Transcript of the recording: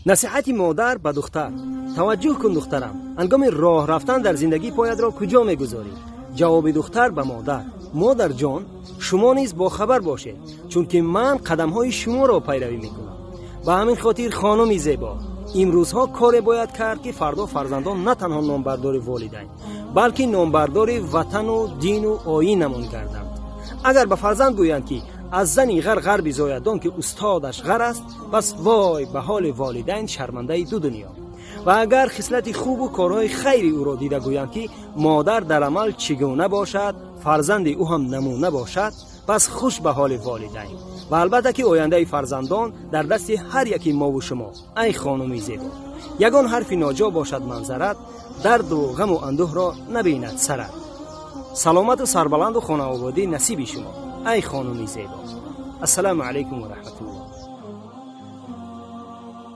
Насиҳати модар ба духтар. Таваҷҷӯҳ кун, духтарам, ҳангоми роҳ рафтан дар зиндагӣ поятро куҷо мегузорӣ? Ҷавоби духтар ба модар: модарҷон, шумо низ бохабар бошед, чунки ман қадамҳои шуморо пайравӣ мекунам. Ба ҳамин хотир, хонуми зебо, имрӯзҳо коре бояд кард, ки фардо фарзандон на танҳо номбардори волидайн, балки номбардори ватану дину оинамон гарданд. Агар ба фарзанд гӯянд, ки аз зани ғар ғар бизояд, он ки устодаш ғар аст, пас вой ба ҳоли волидайн, шармандаи ду дунё. Ва агар хислати хубу корҳои хайри ӯро дида гӯянд, ки модар дар амал чӣ гуна бошад, фарзанди ӯ ҳам намуна бошад, пас хуш ба ҳоли волидайн. Ва албатта ки ояндаи фарзандон дар дасти ҳар яки мову шумо. Ай хонуми зебо, ягон ҳарфи ноҷо бошад манзарат, дарду ғаму андӯҳро набинад сарат. Саломату сарбаланду хонаободӣ насиби шумо, ай хонуми зебо. Ассалому алайкум ва раҳматуллоҳ.